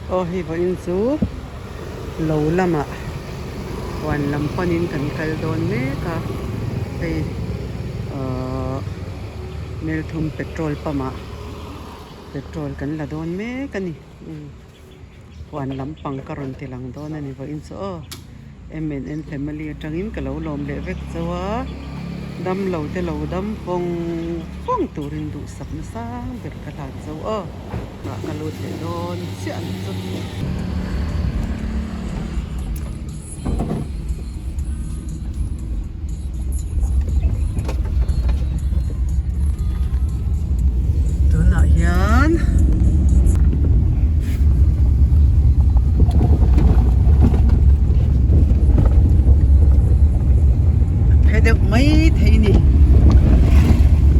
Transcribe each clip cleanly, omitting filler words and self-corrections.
Aw hei vawiin chu lo lamah huan lam panin kan kal dawn mek a hei ahh Melthum petrol pump ah petrol kan la dawn mek a ni. Huan lampang ka rawn ti lang dawn a ni vawiin chu aw M and N family atangin ka lo lawm leh vek chauh a dam lo te lo dam vawng vawng turin duhsak nasa ber ka hlan chauh aw ah ka lut leh dawn chiah a ni chu. Tunah hian a phe deuh mai thei a ni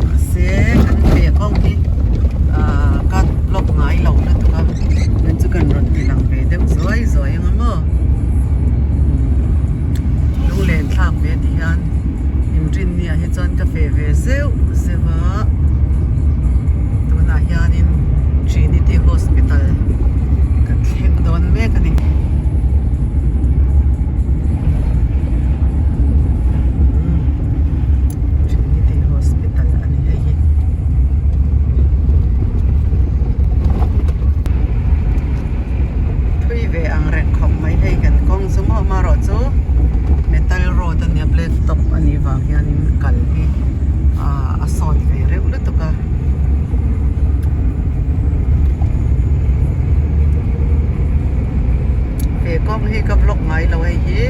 mahse kan ve kawng hi ahh ka block ngai lo lutuk a chuan chu kan rawn ti lang ve deuh zuai zuai ang a maw. Lunglen thlak ve ti hian inrinni ah hi chuan ka feh ve zeuh zeuh a tunah hianin Trinity Hospital kan thleng dawn mek a ni. Trinity Hospital a ni hei hi. Thui ve ang reng khawp mai hei kan kawng chu maw amaherawh chu metal road a nia black top a nih vang hianin kal hi ah a sawt ve reuh lutuk a. He kawng hi ka vlog ngai lo hei hi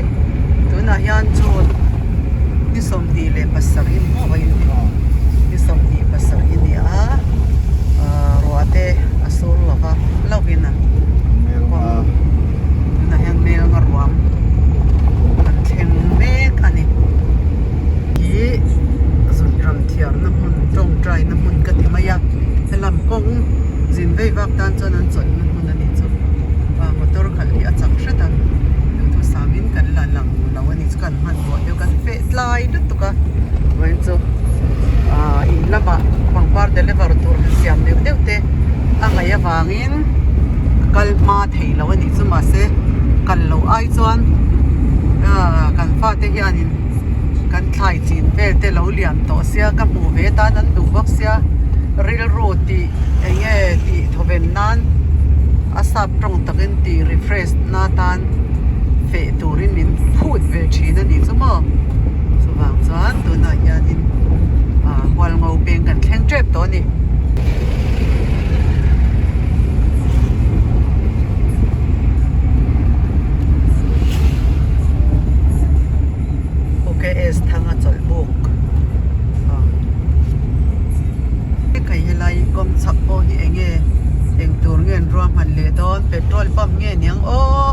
tunah hian June ni 27 in maw ni 27 a ni a ah ruah te a sur lo va hlauhin a. Kawng tunah hian Melnga ruam an thleng mek a ni. Hi zut ram thiarna hmun tawngtai na hmun ka ti mai a helam kawng zin vei vak tan chuan an chawlhna hmun a nih chu ah motor khalh hi a chak hret a duhthusam in kan la lang lo a ni chu kan hmanhmawh deuh kan feh tlai lutuk a vawiin chu ah in lamah pangpar deliver tur han siam deuh deuh te a ngaih avangin ka kal hma thei lo a nih chu mahse kal loh ai chuan ah kan fate hianin kan thlai chin vel te lo lian tawh sia ka hmuh ve tan an duh bawk sia rilru tih eng nge tih thawven nan a sap tawng takin tih refresh na tan feh turin min phut ve thin a nih chu maw chuvang chuan tunah hianin ah hualngo peng kan thleng tep tawh a ni. OKS thanga chawlh buk a helai kawng chhak pawh hi eng nge eng tur nge an ruahman leh dawn petrol pump nge niang aw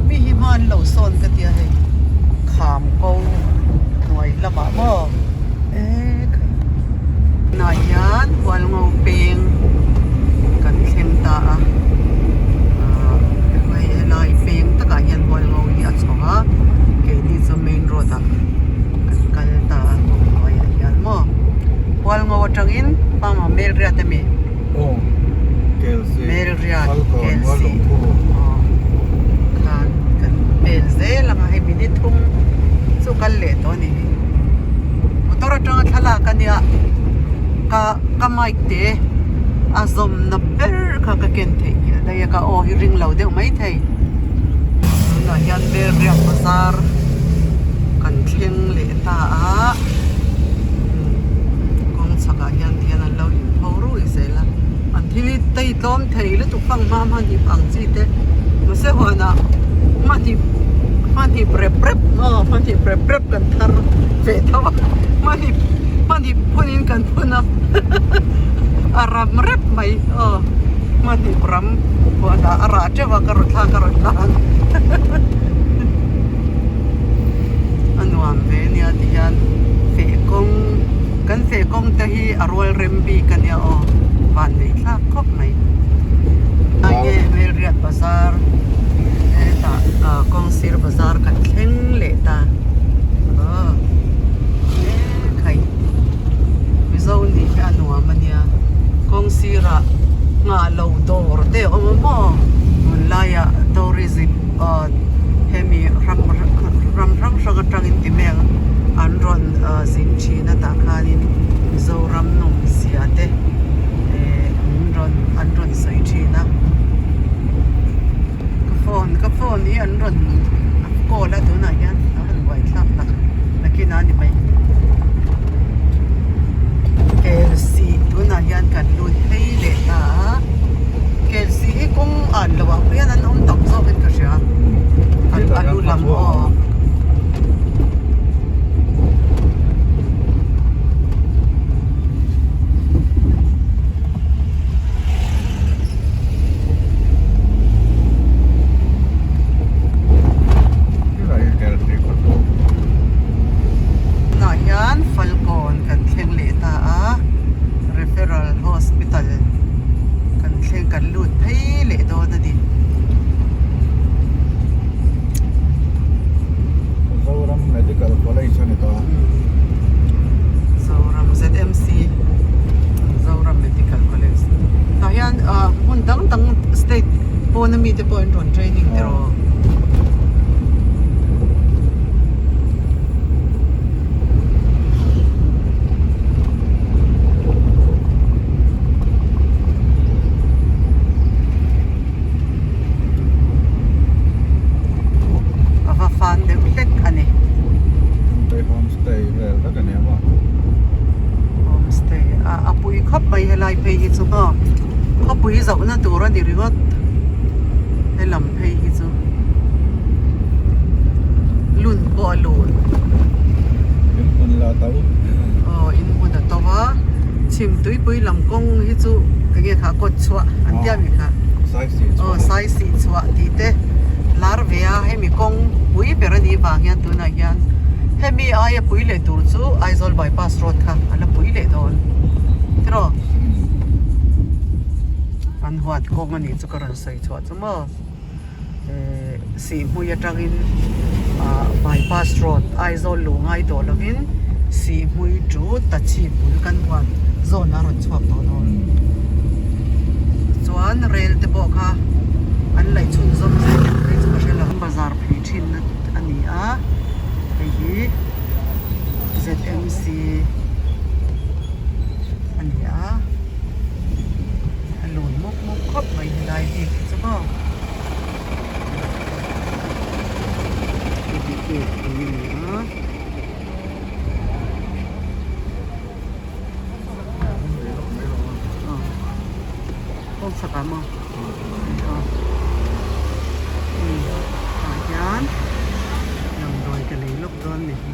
mi hi hma an lo sawn ka tia hei kham ko hnuai lamah maw e. Tunah hian Hualngo peng kan thleng ta a ahh hei helai peng takah hian Hualngo hi a chho a keini chu main road ah kan kal ta a kawng hnuaiah hian maw Hualngo atangin Pama Melriat ami aw Kelsih Melriat Kelsih aw khan kan pel zel ang a hei minute thum chu kal leh tawh a ni hi. Motor atanga thlalak a nia ka ka mic te a zawmna ber kha ka ken theih nghilh daih a ka aw hi ring lo deuh mai thei tunah hian Belriak bazar kan thleng leh ta a kawng chhakah hian ti hian an lo inpho rui zel a an thil hi tei tlawm thei lutuk fang hma hmanhip ang chi te mahse huanah hmanhip hmanhip rep rep aw hmanhip rep rep kan thar ve tho a hmanhip hmanhip phunin kan phun a a ram rep mai aw hmanhip ram huanah a rah teuh a ka rawn thlak a rawn lan a nuam ve ania ti hian feh kawng kan feh kawng te hi a rual rem bik ania aw van nei thlak khawp mai enge Melriat bazar hetah kawng sir bazar kan thleng leh ta aw ekhai Mizo nih hi a nuam ania kawng sirah nghah lo dawr te a awm a maw. atangin ti mai ang an rawn zin thin a tah khanin Mizoram nawm zia te eh min rawn an rawn sawi thin a ka phone ka phone hi an rawn call a tunah hian a rawn buai thlak tak nakinah a ni mai Kelsih tunah hian kan lut phei leh ta a Kelsih hi kawng an loh ah hian an awm tam zawk in ka hria a lu lam aw. Tunah hian Falkawn kan thleng leh ta a, Referral Hospital kan thleng kan lut phei leh dawn a ni. Zoram Medical College a ni tawh a. Zoram ZMC Zoram Medical College tah hian ah hmun dang dang state pawn ami te pawh an rawn training te rawh. A va fan deuh hlek a ni. Hei homestay vel vek a ni a maw? Homestay a a pui khawp mai helai phei hi chu maw khawpui zohna tur a ni ringawt helam phei hi chu lun pawh a lun. In hmun la to. Aw in hmun a to a chhim tuipui lam kawng hi chu enge kha kawt chhuah an tia mi kha. Aw sai sih chhuah tih te lar ve a hemi kawng pui ber a nih vang hian tunah hian hemi aia pui leh tur chu Aizawl bypass road kha a la pui leh dawn tiraw an huat kawng a nih chu ka rawn sawi chhuah chu maw eh Sihhmui atangin ah bypass road Aizawl luh ngai tawh lovin Sihhmui chu Tachhip bul kan huat zawn a rawn chhuak tawh dawn. Chuan rel te pawh kha an laih chhun zawm zel em phei chu ka hre lo. Bazar phei thin a ni a, hei hi ZMC a ni a, a lun mup mup khawp mai helai bik hi chu maw. Hei hi gate pui a ni a. Kawng chhak ah maw tah hian damdawi ka lei lawk dawn ni hi.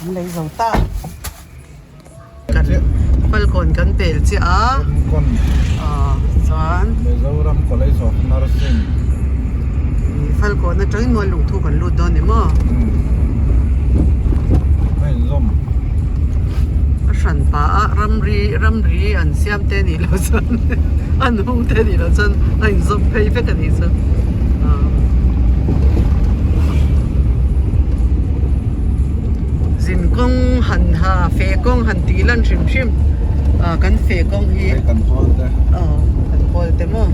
An lei zo ta kan falkawn kan pel chiah a ah chuan Mizoram College of Nursing falkawn. Falkawn atangin Muallungthu kan lut dawn ni maw? A inzawm. A hran pah a ramri ramri an siam te nih loh chuan an hung te nih loh chuan a inzawm phei vek a nih chu. Zin kawng han ha feh kawng han tih lan hrim hrim kan feh kawng hi. Hei kan pawl te. Aw kan pawl te maw.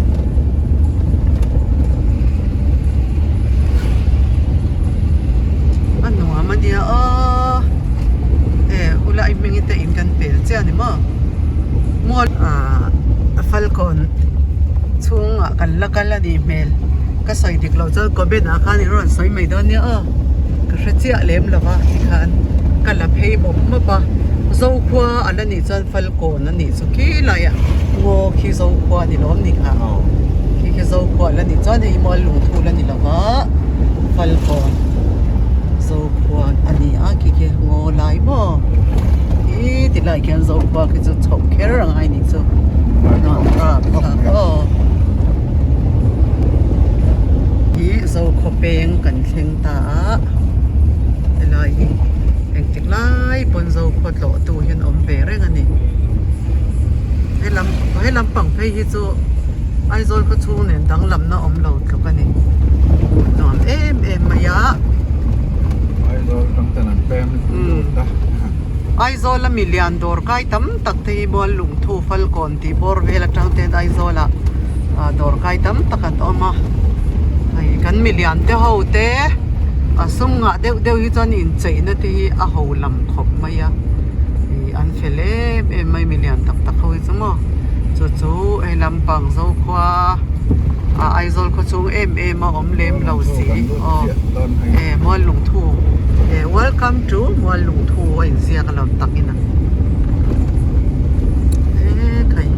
A nuam a nia aw e ulai hming te in kan pel chiah a ni maw mual ah falkawn chhungah kan la kal a nih hmel ka sawi dik loh chuan comment ah khan i rawn sawi mai dawn nia aw ka hre chiah lem lo va tikhan ka la phei mawp mawp a zokhua a la nih chuan falkawn a nih chu khilai ah ngaw khi zokhua a ni lawm ni kha. Khi khi Zokhua la ni chuan hei mual lungthu la ni lo va Falkawn Zokhua a ni a khi khi ngaw lai maw khi ti lai khian Zokhua khi chu chhoh kher a ngai ni chu aw hi Zokhua peng kan thleng ta a helai hi engtik lai pawn Zokhua tlawh tu hian awm ve reng a ni helam helam pang phei hi chu Aizawl khaw chhung nen danglamna awm lo tluk a ni. Nuam em em mai a. Aizawl tang ten an pem lut a. Aizawl a milian dawr kai tam tak te hi mual lungthu falkawn tih bawr vel atang ten Aizawl ah dawr kai tam tak an awm a. Hei kan milian te ho te a sum ngah deuh deuh hi chuan incheina te hi a ho lam khawp mai a. An fel em em mai milian tak tak ho hi chu maw. Chu chu hei lampang Zokhua ah Aizawl khaw chung em em a awm lem lo si aw e Muallungthu e welcome to Muallungthu a inziak a lo tak in a e khai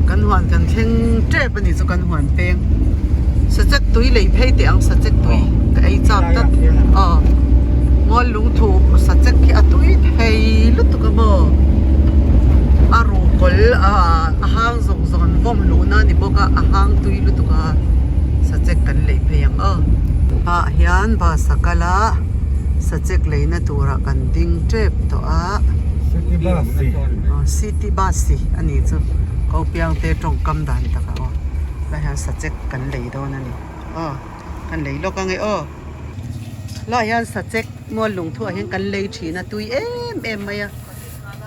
kan huan kan thleng tep a ni chu kan huan peng sachek tui lei phei teh ang sachek tui ka ei chak tlat aw Muallungthu sachek khi a tui thei lutuk a maw. A ruhkawl ah a hang zawng zawng an vawm luhna a ni bawk a a hang tui lutuk a sachek kan lei phei ang aw. Ah hian bus a kal a sachek leina turah kan ding tep tawh a City bus si aw city bus si a ni chu ko piang te tawngkam dan takah aw lai hian sachek kan lei dawn a ni aw kan lei lawk ang e aw lai hian sachek mual lungthuah hian kan lei thin a tui em em mai a.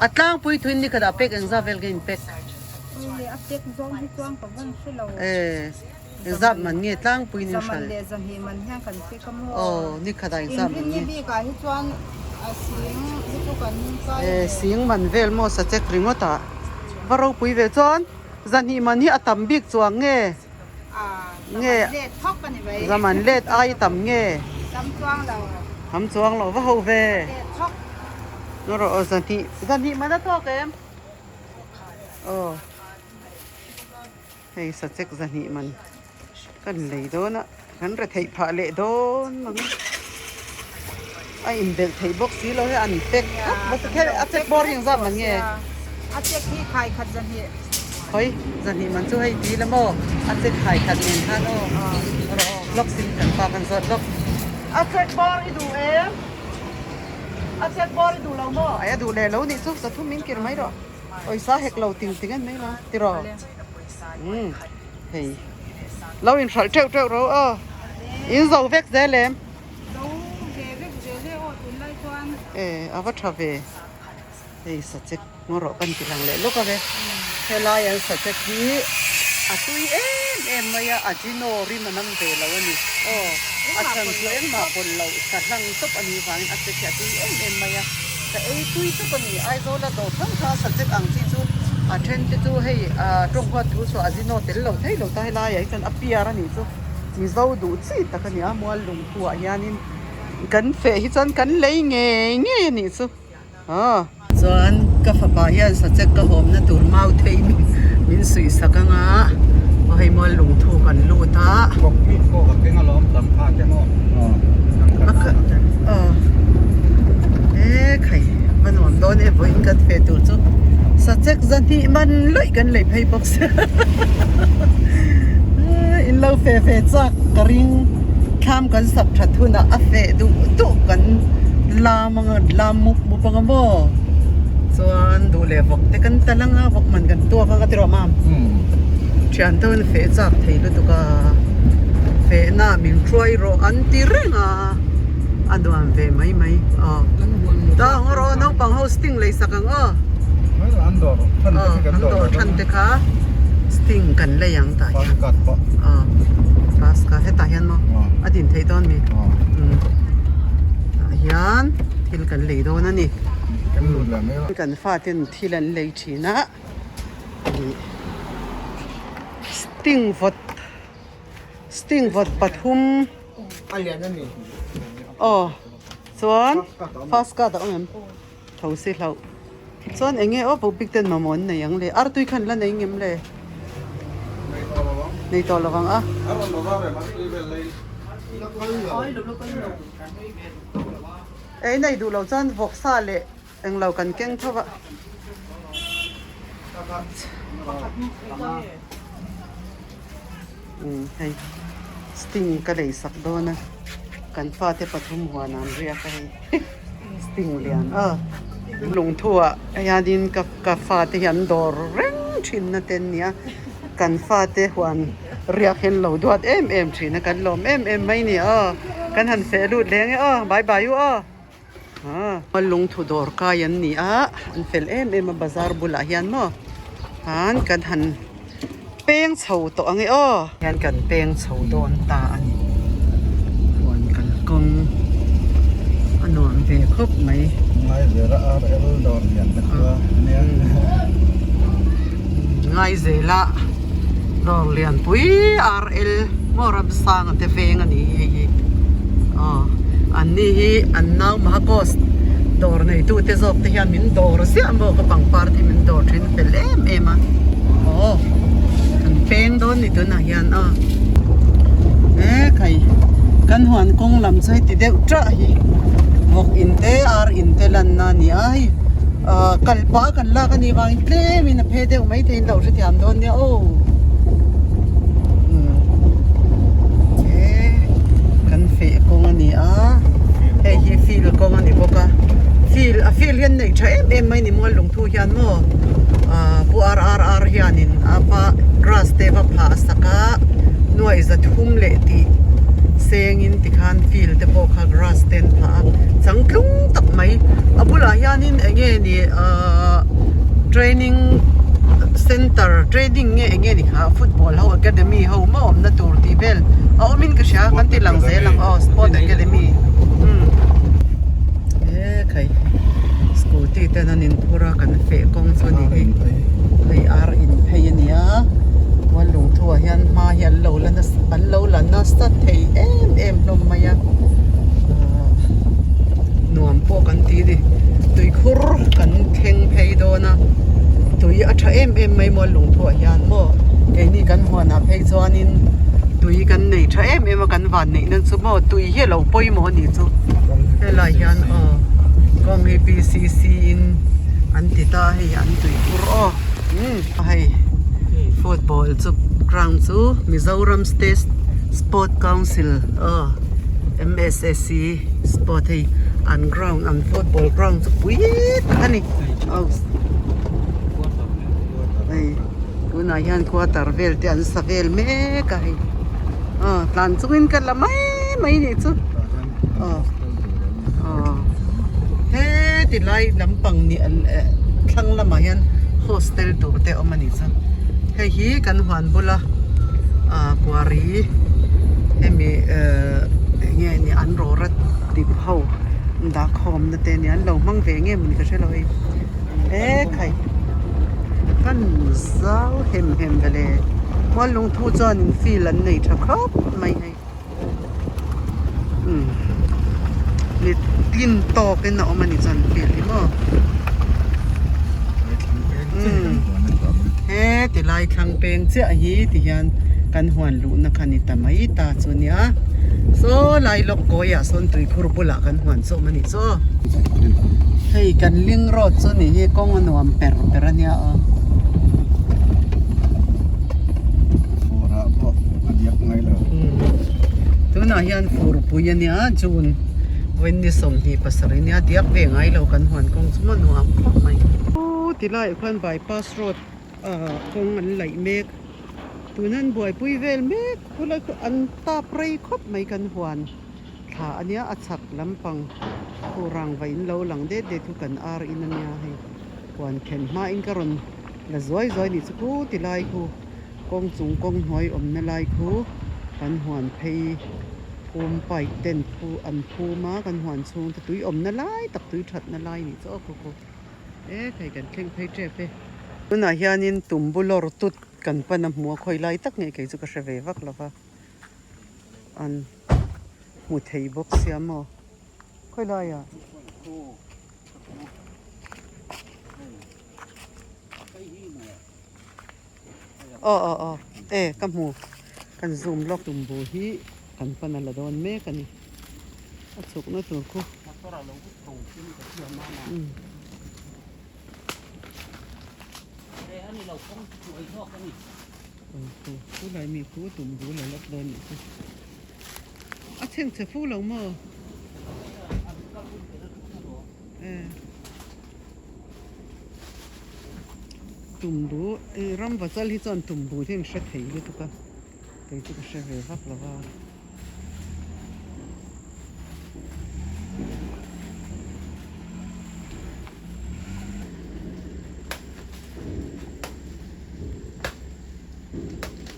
A tlangpui thuin ni khatah pek engzah vel ka inpek? A pek zawng hi chuan ka van hre lo. E, engzah man nge tlangpui ni hral? Zaman leh zahnih man hian kan pek a maw? Aw, ni khatah engzah man nge? Inrinni bikah hi chuan a sing hi chu kan kai. E, sing man vel maw sachek ringawt ah va ropui ve chuan zahnih man hi a tam bik chuang nge? Nge zaman let ai tam nge? Tam chuang lo va ho ve. Ngaw rawh aw zahnih zahnih man a tawk em? Aw hei sachek zahnih man kan lei dawn a kan re theih phah leh dawn mang a inbelh theih bawk si lo hi an pack thlap bawk a a check bawr hi engzat man nge? A check hi khai khat zahnih. Hawi zahnih man chu hei ti la maw a check khai khat nen khan aw rawh aw lawk sin kan pa kan zawt lawk. A check bawr i duh em? A check bawr i duh lo maw? Ai a duh leh lo nih chu zathum min kir mai rawh. Pawisa hek lo ting ting en mai lo tiraw? Umm hei lo inhralh teuh teuh ro aw in zo vek zel em? Zo ve vek zel e aw tunlai chuan. E a va tha ve hei sachek ngaw rawh kan ti lang leh lawk a ve helai an sachek hi a tui em em mai a ajino rim a nam ve lo a ni aw a chhan chu engmah pawlh loh sa hlang tawp a nih vangin a chek hi a tui em em mai a. Ka ei tui tawp a ni. Aizawl a dawr hrang hrang a subject ang chi chu a then te chu hei tawng huat thu chhuah a zino tel lo thei lo ta helai ah hi chuan a piar a nih chu Mizo duh chi tak a ni a mual lungphu ah hianin kan feh hi chuan kan lei ngei ngei a nih chu aw. Chuan ka fapa hian subject ka hawmna tur mau thei min suih sak anga aw hei mual lungthu kan lut a. Cockpit pawh ka keng alawm tam kha te maw. E khai va nuam dawn e vawiin kan feh tur chu sachek zahnih man lawih kan lei phei bawk sia in In lo feh ve chak ka ring. Thlam kan sak that hunah a feh duh duh kan lam anga lam mup mup anga maw? Chuan duh leh vawk te kan tal anga vawk man kan tuak anga tiraw mam? Thian te in feh chak thei lutuk a, fehna min hruai rawh an ti reng a, a nuam ve mai mai aw. Ta ang rawh naupang ho sting lei sak ang aw. An dawr than te kha an dawr than te kha sting kan lei ang tah hian aw bus kha hetah hian maw a din theih dawn mi tah hian thil kan lei dawn a ni kan faten thil an lei thin a ih sting vawt sting vawt pathum aw chuan fast card a awm em. Tho si hlauh. Chuan eng nge aw bawkbik ten mamawh an nei ang le? Artui khan la nei ngem le? Nei tawh lo ang a. Ei nei duh lo chuan vawksa leh englo kan keng tho va. Umm hei sting ka lei sak dawn a kan fate pathum huan an riak a hei sting lian a lungthu ah hianin ka ka fate hi an dawr reng thin na te an nia kan fate huan riak hi an lo duat em em thin a kan lawm em em mai a ni aw kan han feh lut leng e aw bye bye u aw ah lungthu dawr kai an ni a an fel em em a bazar bulah hian maw han kan han peng chho tawh ang e aw. Hian kan peng chho dawn ta a ni huan kalkawng a nuam ve khawp mai. Ngaizela RL dawr lian tak chu a nia. Ngaizela dawr lian pui RL maw Ramsanga te veng a ni hei hi aw an ni hi an nau Mahakos dawr neitu te zawk te hian min dawr ziah maw ka pangpar te min dawr thin fel em em a aw kan peng dawn ni tunah hian aw he khai kan huan kawng lam chu heti deuh tah hi vawk in te ar in te lanna a ni a hei ah kal pah kan lak a nih vangin tlem in a phe deuh mai thei in lo hrethiam dawn nia aw umm he kan feh kawng a ni a hei hi field kawng a ni bawk a field a field hian neih tha em em mai ni mual lungthu hian maw ah pu rrr hianin a va grass te va phah sak a nuaih za thum leh tih sengin tikhan field te pawh kha grass te an phah a changtlung tak mai a bulah hianin eng nge ni ahh training center training nge eng nge ni kha football ho academy ho maw awmna tur tih vel a awmin ka hria kan ti lang zel ang aw sport academy umm he khai scooty ten an inphur a kan feh kawng chu a ni hi hei ar in phei a ni a chuan lungthu ah hian hma hi an lo la nasa an lo la nasa thei em em hlawm mai a ahh nuam pawh kan ti a ni tuikhur kan thleng phei dawn a tui a tha em em mai maw lungthu ah hian maw keini kan huan ah phei chuanin tui kan nei tha em em a kan van neih nan chu maw tui hi a lo pawimawh a nih chu helai hian aw kawng hi P C C in an ti ta a hei an tuikhur aw umm hei football chu ground chu Mizoram state sport council aw M S S C sport hei an ground an football ground chu pui tak a ni hei tunah hian quarter vel te an sa vel mek a hei aw tlan chungin ka la mai mai nih chu aw aw heti lai lampang ni thlang lamah hian hostel tur te a awm a nih chu hei hi kan huan bula ah kuari hemi ehh enge ni an rawra tip ho dah khawm na te ania an lo hmang ve nge mawni ka hre lo hei e khai kan zau hem hem vele mual lungthu chuan in field an nei tha khawp mai hei umm ni tlin tawk in a awm a ni chuan field hi maw umm he ti lai thlang peng chiah hi ti hian kan huan luhna kha ni ta mai ta chu nia saw lai lawk kawi ah sawn tuikhur bulah kan huan zawm a nih chu hei kan ling road chu ni hi kawng a nuam per per a nia aw. Tunah hian furpui a nia June vawiin ni 27 a nia diak ve ngai lo kan huan kawng chu maw nuam khawp mai. Aw ti laiah khuan bypass road ah kawng an laih mek tuna an buaipui vel mek khulai khu an tap rei khawp mai kan huan thla a nia a chhak lampang khu rangva in lo lang det det khu kan ar in a nia hei huan thlen hmain ka rawn la zuai zuai nih chu khu ti lai khu. Kawng chung kawng hnuai awmna lai khu kan huan phei phum pipe ten phu an phum a kan huan chhung te tui awmna lai tak tui thatna lai nih chu aw khaw khaw e thei kan thleng phei tep e. Tunah hianin tumbu lawr tut kan pan a hmu a khawi lai tak nge kei chu ka hre ve vak lo va an hmu thei bawk sia maw khawi laiah. Aw aw aw e ka hmu kan zoom lawk tumbu hi kan pan a la dawn mek a ni a chhukna tur khu chulai mi khu tumbu la lawk dawn nih chu a chhengchhe fu lo maw e. Tumbu ram vachal hi chuan tumbu hi an hre thei lutuk a kei chu ka hre ve vak lo va.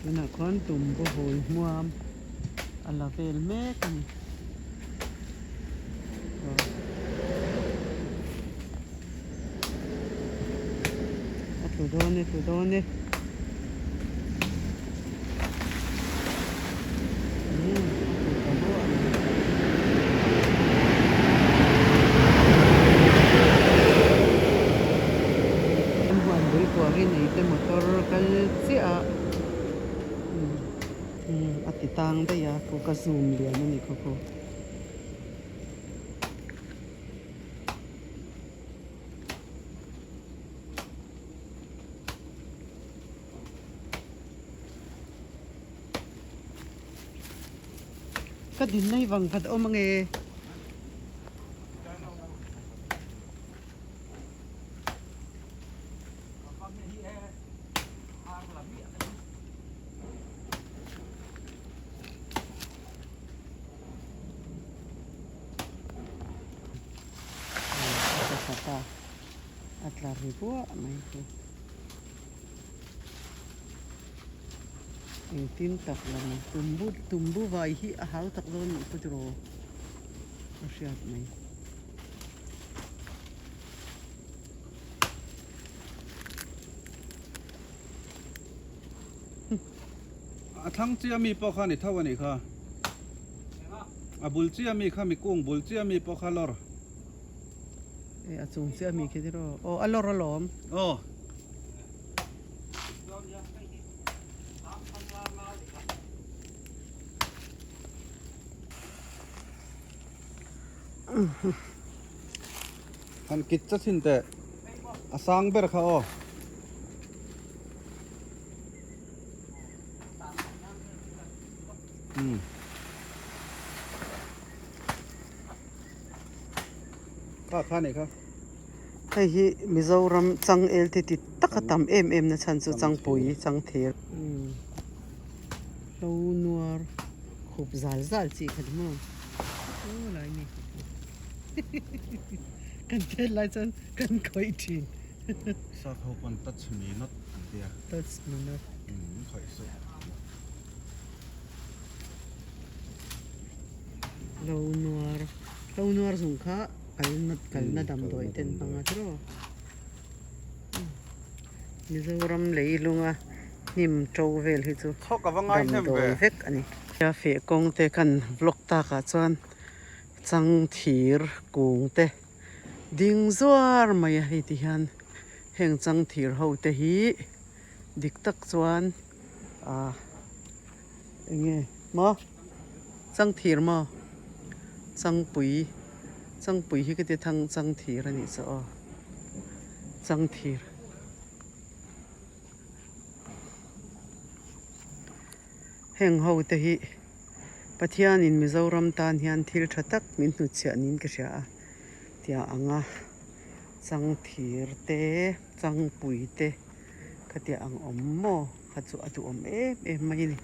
Tunah khuan tumbu hawi hmuam a la vel mek a ni. A tlu dawn e tlu dawn e umm a tlu ta ruah mai. An huan bul kuari nei te motor kal chiah a umm a ti tang daih a khu ka zoom lian a ni khaw khaw. Ka din nei vang khat awm ange. A tla ri buah mai chu engtin tak lam tumbu tumbu vai hi a hau tak dawn nih chu tiraw a hriat mai. A thlang chiah mi pawh kha a ni tho a nih kha. A bul chiah mi kha mi kung bul chiah mi pawh kha lawr. E a chung chiah mi khi tiraw. Aw a lawr alawm. Aw. Han kit cha chhin teh. A sang ber kha aw. Kha kha nei kha. Hei hi Mizoram changel te ti taka tam em em na chhan chu changpui changthir. Hlo nuar khup zal zal chi kha ni maw. Aw lai mi kha pawh. Kan tel lai chuan kan khawih thin. Sap ho pawn touch me not an tia. Touch me not. Umm khawih suh. Lo nuar lo nuar zung kha kalna kalna damdawi ten hmang a tiraw. Mizoram leilunga hnim to vel hi chu damdawi vek a ni. A feh kawng te kan vlog takah chuan changthir kung te. Ding zuar mai a hei ti hian heng chang thir ho te hi dik tak chuan ah eng nge maw chang thir maw changpui changpui hi ka ti thang chang thir a nih chu aw chang thir. Heng ho te hi. Pathianin Mizoram tan hian thil tha tak min hnutchhiah niin ka hria a tia ang a changthir te changpui te khatia ang awm maw kha chu a duhawm em em mai a ni.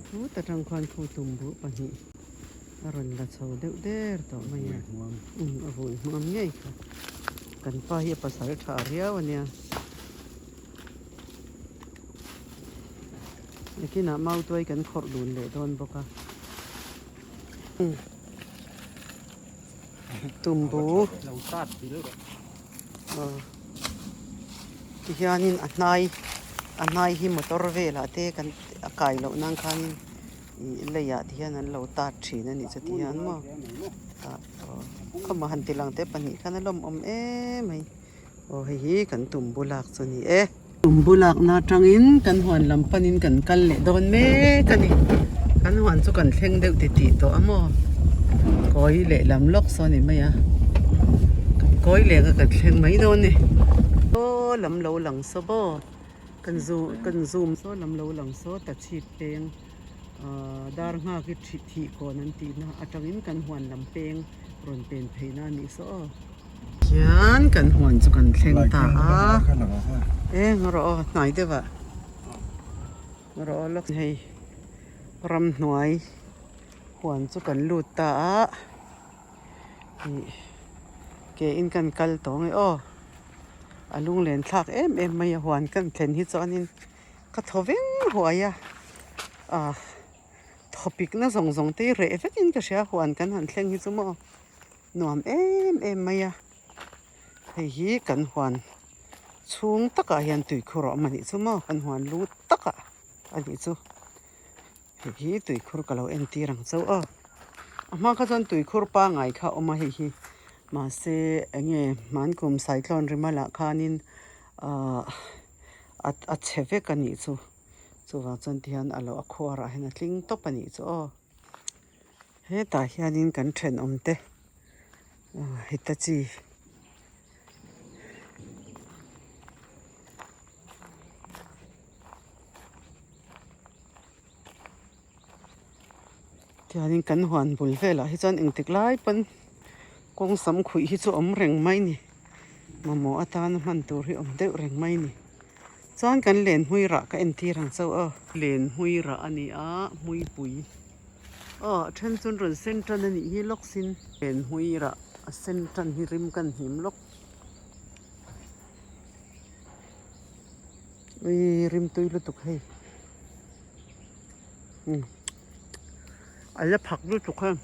Chut atang khuan khu tumbu pahnih a rawn la chho deuh der tawh mai a umm a vui hmuam ngei kha kan pa hi a pasal tha riau a nia. Nakinah mautuai kan khawrh dun leh dawn bawk a tumbu tihianin a hnai a hnai hi motor velah te kan a kai loh nan khanin ih leiah te hian an lo tat thin a nih chu tihian maw tah khawmah han ti lang te pahnih khan a lawmawm em mai. Aw hei hi kan tumbu lak chu a ni e. Tumbu lakna atangin kan huan lam panin kan kal leh dawn mek a ni. Kan huan chu kan thleng deuh titih tawh a maw. Kawi leh lam lawk saw a ni mai a. Kan kawi leh kha kan thleng mai dawn a ni. Saw lam lo lang saw maw kan zoom kan zoom saw lam lo lang saw ta chhip peng ahh dar nghak hi thih kawn an tihna atangin kan huan lam peng rawn pen pheihna a nih saw aw. Hian kan huan chu kan thleng ta a e ngaw rawh aw hnai deuh ah ngaw rawh aw lawk hei ramhnuai huan chu kan lut ta a ih ke in kan kal tawh ang e aw a lunglen thlak em em mai a huan kan thlen hi chuanin ka thaw veng huai a ah thawpik na zawng zawng te hi reh vekin ka hria huan kan han thleng hi chu maw. Nuam em em mai a, hei hi kan huan chhung takah hian tuikhur a awm a nih chu maw kan huan lut takah a nih chu hei hi tuikhur ka lo entir ang chauh aw a hma kha chuan tuikhur pangngai kha a awm a hei hi mahse eng nge hmankum cyclone rimala khanin ahh a chhe vek a nih chu chuvang chuan tihian a lo a khuarah hian a tling tawp a nih chu aw. Hetah hianin kan thenawm te Hitachi tihianin kan huan bul velah hi chuan engtik lai pawn kawng sam khuih hi chu awm reng mai a ni mamawh atana hman tur hi awm deuh reng mai a ni chuan kan lenhmui rah ka entir ang chauh aw. Lenhmui rah a ni a hmuipui. Aw a then chuan rawn sen tan a nih hi lawk sin. Len hmui rah a sen tan hi rim kan hnim lawk. Ui rim tui lutuk hei. Um a la phak lutuk hei.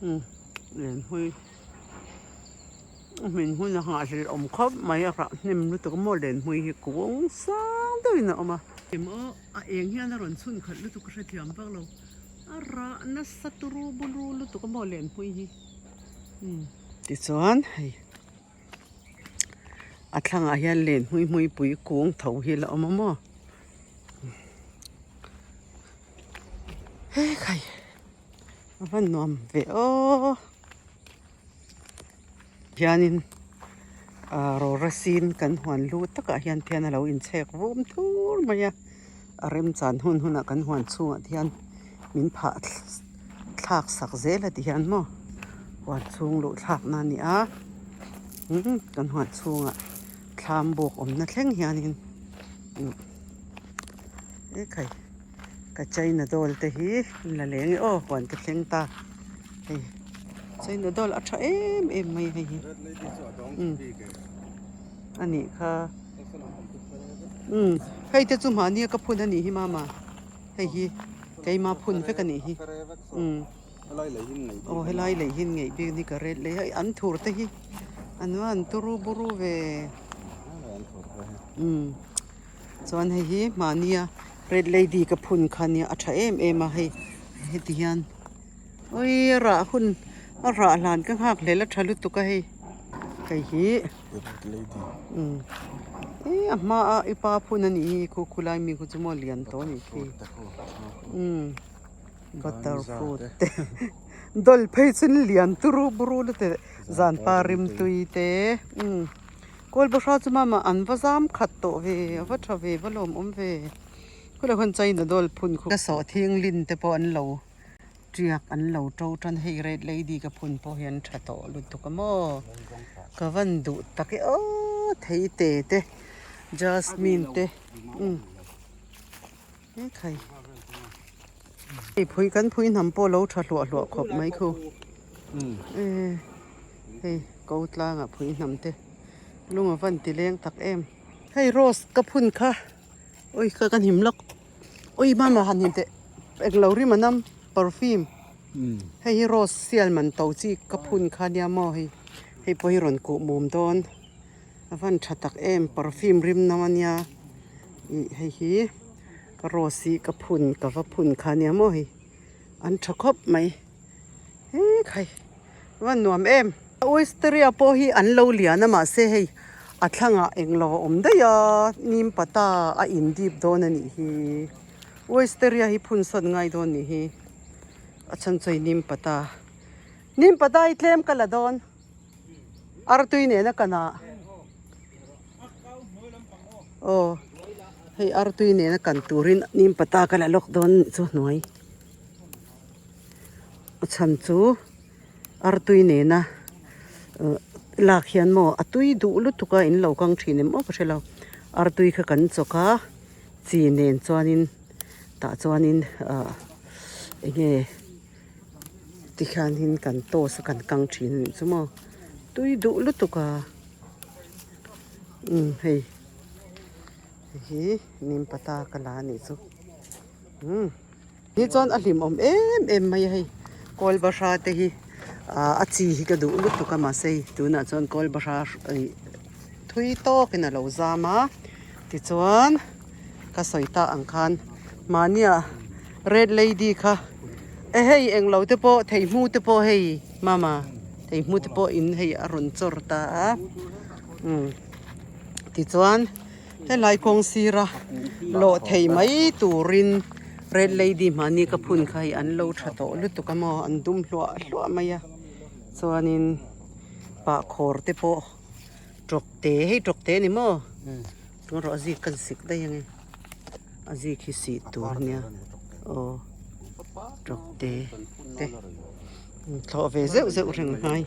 Um len hmui a hmin hun a nghahhlelh awm khawp mai a rah hnem lutuk a maw len hmui hi kung sang deuhin a awm a. A eng hian a rawn chhun khalh lutuk ka hrethiam vak lo a rah nasa turu buru lutuk a maw lenpui hi umm tichuan hei a thlangah hian len hmui hmui pui kung tho hi la awm a maw he khai a va nuam ve aw. Hianin ah rawra sin kan huan lu takah hian thian a lo inchhek vum thur mai a a remchan hun hunah kan huan chhungah te hian min phah thlak sak zel a ti hian maw huan chhung luh thlak na a ni a umm kan huan chhungah thlam buk awmna thleng hianin umm ekhai ka china doll te hi an la leng e aw huan ka thleng ta hei. China doll a tha em em mai hei hi umm a nih kha umm hei te chu mahni a ka phun a nih hi mama hei hi keima phun vek a nih hi umm aw helai lei hi ngeih bik ni ka ret lei hei an thur te hi an va han turu buru ve umm chuan hei hi mahnia red lady ka phun kha nia a tha em em a hei heti hian. Ui a rah hun a rah hlan ka nghak hlel a tha lutuk a hei hei hi umm e a hma a i pa phun a nih hi khu khulai mi khu chu maw lian tawh a nih khi umm butter fruit te dawl phei chu lian turu buru lutuk zan pa rimtui te umm kawl bahra chu mama an va zam khat tawh ve a va tha ve va lawmawm ve. Khulai khuan China doll phun khu ka sawhthing lin te pawh an lo tiak an lo to tan hei red lady ka phun pawh hi an tha tawh lutuk a maw ka van duh tak e aw thei te te jasmine te umm he khai hei phui kan phui hnam pawh lo tha hluah hluah khawp mai khu hei ko tlangah phui hnam te lung a van ti leng tak em hei rose ka phun kha. Ui ka kan him lawk ui mama han him teh englo rim a nam perfume hei hi rose sial man to chi ka phun kha nia maw hei hei pawh hi rawn kuh mum dawn a van tha tak em perfume rim nam a nia ih hei hi ka rose hi ka phun ka va phun kha nia maw hei an tha khawp mai he khai. Va nuam em. Oisteria pawh hi an lo lian a mahse hei a thlangah englo a awm daih a nim pata a in dip dawn a nih hi Oisteria hi phun sawn ngai dawn nih hi a chhan chu hei nim pata nim pata hi tlem ka la dawn artui nena ka nah aw hei artui nena kan turin nim pata ka la lawk dawn a nih chu hnuai. A chhan chu artui nena lak hian maw a tui duh lutuk a in lo kang thin em aw ka hre lo artui kha kan chawk a chi nen chuanin tah chuanin ah eng nge tikhianin kan toast a kan kang thin a nih chu maw tui duh lutuk a umm hei hei hi nim pata ka la a nih chu umm. Hi chuan a hlimawm em em mai a hei kawl bahra te hi ah a chi hi ka duh lutuk a mahse hei tunah chuan kawl bahra ih thui tawkin a lo zam a tichuan ka sawi ta ang khan mahnia red lady kha e hei englo te pawh theihmu te pawh hei mama theihmu te pawh in hei a rawn chawr ta a umm tichuan. Helai kawng sira lawh thei mai turin red lady mahni ka phun kha hei an lo tha tawh lutuk a maw an dum hluah hluah mai a chuanin pahkhawr te pawh tawk te hei tawk te a ni maw tun rawh a zik kan sik daih ange a zik hi sih tur a nia aw tawk te te thlawh ve zeuh zeuh reng ngai.